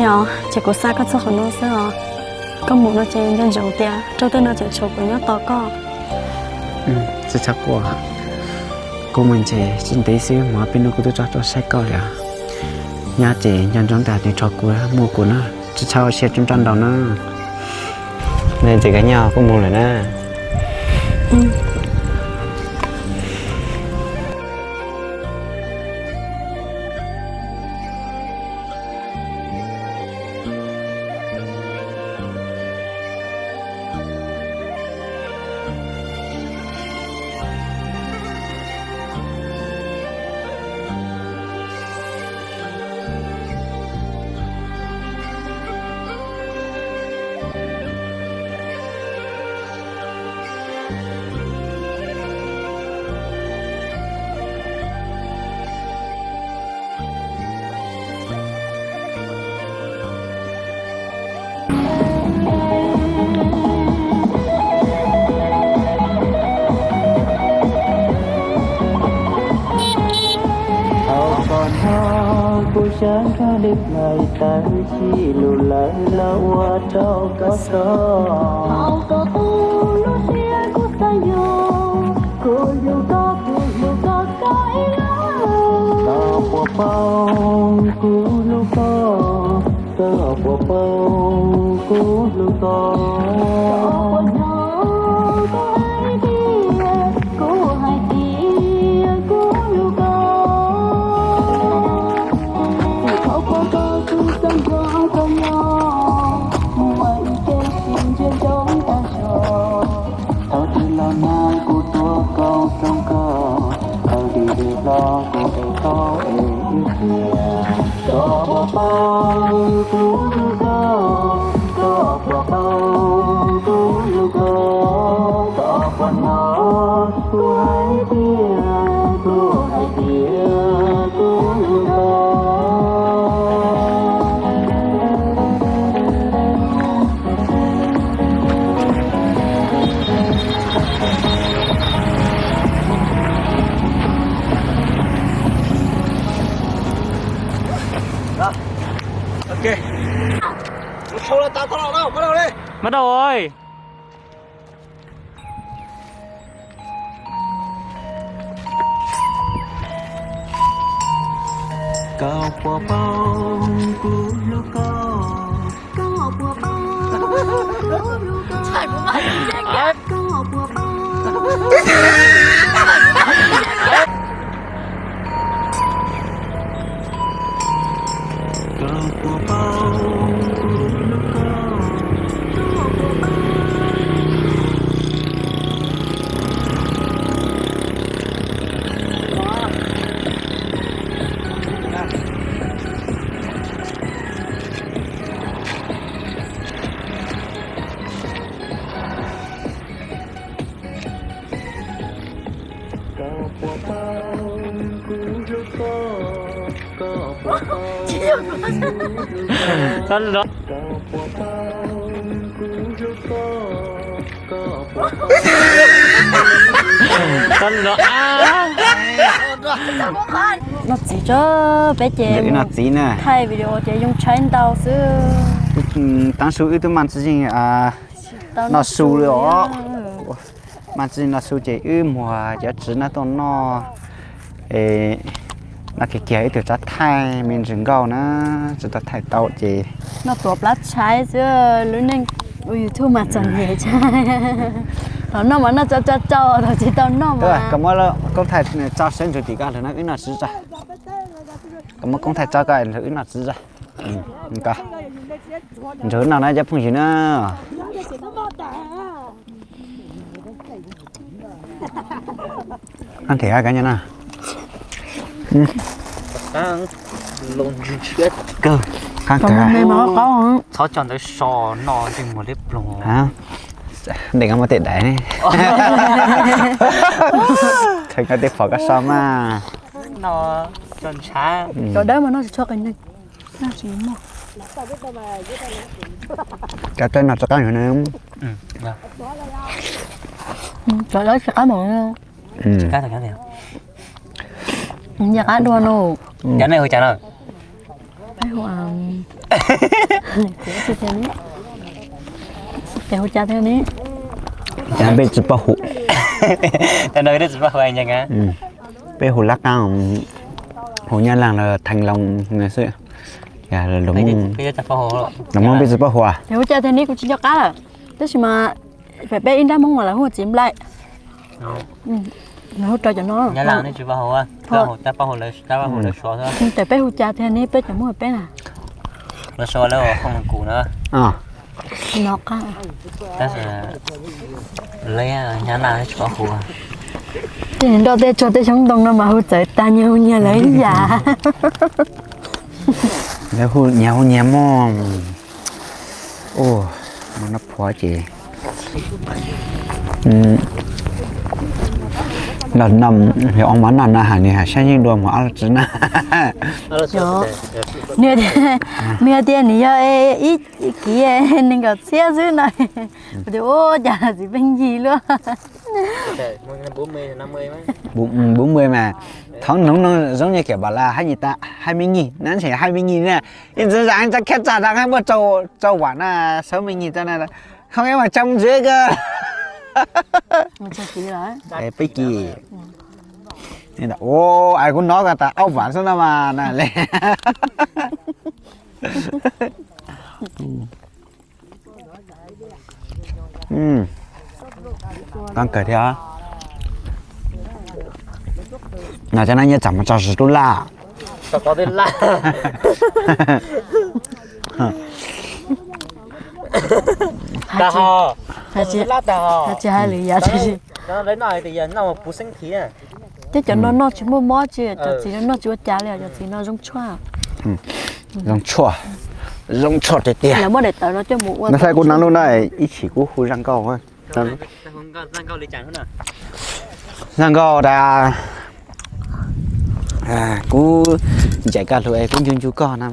Os, ces kuv xa koj txog qhov no xwb os. Koj mus no ces nco ntsoov tias rau tej no tseem tshuav kuv nyob tos koj. Tsis txhob quaj, kuv mus ntses tsis ntev xwb mas peb hnub kuv twb tso tuaj saib koj li. Nyob ces nco ntsoov tias nws rho kuv muaj kuv na, tsis txhob ua siab rau nroj nraus na. Nws txiv koj nyob kuv mus lawm na. Thaum koj hnov kuv sab nrog dej plaws tawm txij lug lawm los ua rau koj so. Thaum koj qub lub siab kuv xav yug, kuv hlub koj, kuv hlub koj, koj ib leeg. Koj puas paub kuv hlub koj, koj puas paub kuv hlub koj. Koj puas hnov kuv hais tias, kuv hais tias kuv hlub koj. Thaum koj qub kuv xav nrog koj nyob, muaj ib tsev tsis ntsia ntsoov tag zog. Thaum twg los mas kuv tuav koom rau koj, thaum twg los kuv ev koj ev ib pliag. Koj puas paub kuv hlub koj, koj puas paub kuv hlub koj, koj puas hnov kuv hais tias, kuv hais tias kuv hlub koj. Mas rau ơi. Koj puas paub kuv hlub koj, koj puas paub kuv hlub koj, koj puas paub. Tau los. Noj txiv tso, peb ces noj txiv na, thaij video ces yoo tshaib ntau xwb. Tav su wb twb mas tsis yeej noj su li os. Mas tsis yeej noj su ces wb muag cov txiv no tuaj noj. Noj kiag kiag ib tug tsav thaij me ntsis nkauj na, tsis tau thaij tau ces noj tuav plab tshaib xwb, lub neej ua YouTube mas txom nyem tshaib. Thaum noj mas noj tsau tsau tsau, thaum tsis tau noj mas. Koj muab koob thaij tso sawv ntsees tim koj ntag na, wb noj txiv tso. Koj muab koob thaij tso koj ntsees wb noj txiv tso. Ntsees wb noj na cov phooj ywg na. Qab nthe koj nyob na. Kawg, qab kawg. Txhob tso ntawd so no ntsej muag liab ploog. Ntev koj muab tej daiv ne. Kawg koj tej phom koj so mas. Cov dawb mas noj tsis tshua qis neeg. Cov dawb noj tsis qab na. Cov dawb tsis qab mus. Tsis qab dua no. Peb hu Ces hu cas thiab ne? Peb tsis paub hu. Peb hu lab qaab, hu Nyab Laaj los Theej Loo xwb. Lus Moob peb tsis paub hu. Ces hu cas thiab ne, kuv tsis nco qab lawm. Tab sis mas peb ib nrab Hmoob mas lawv hu txiv nplaim. Lawv hu rau cov no. Ces peb hu cas thiab ne, peb cov Hmoob peb na. Lawv sau lawv hu Hmoob Kuv na. No qab. Tab sis lawv Nyab Laaj tsis paub hu. Tej nroj tej tsog tej xyoob ntoo no mas hu txawv tag, nyias hu nyias lawv ib yam. Lawv hu nyias hu nyias mog. Ua, muaj noj phuav ces los noj, yog ua mov noj no has nws has sab yeej dua mus ob los tsi na. Nws tias nws yog ib kiv nees nkaum txhiab xwb no. Kuv tias ua cas txiv pheej yig luaj. Bốn mươi mà. Thov nóng nó giống như kiểu bảo là hai mươi tám, hai mươi nghìn, nó chỉ hai mươi nghìn nha. Ib ntxwv zam tso khab tsa tag muaj rau vam na, sáu mươi nghìn tso na. Không em mà trong dưới cơ. Peb kis. Ua, ai kuv nov ko tas ob vam xwb no mas na le. Qab kawg thiab. No cov no nyiaj tsam mus tso zis lub laj. Tsis hais lwm yam. Thiab cov no noj tsis muaj mob tsi, cov txiv no noj tsis ua cas li, cov txiv no zoo tshuaj. Zoo tshuaj, zoo tshuaj tiag tiag. Lawv muab daim tawv no coj mus ua. Nov saib kuv nov lub no ib chim kuv hu zaj nkauj. Zaj nkauj tas, kuv ncaim koj lus es kuv ncu ncu koj no.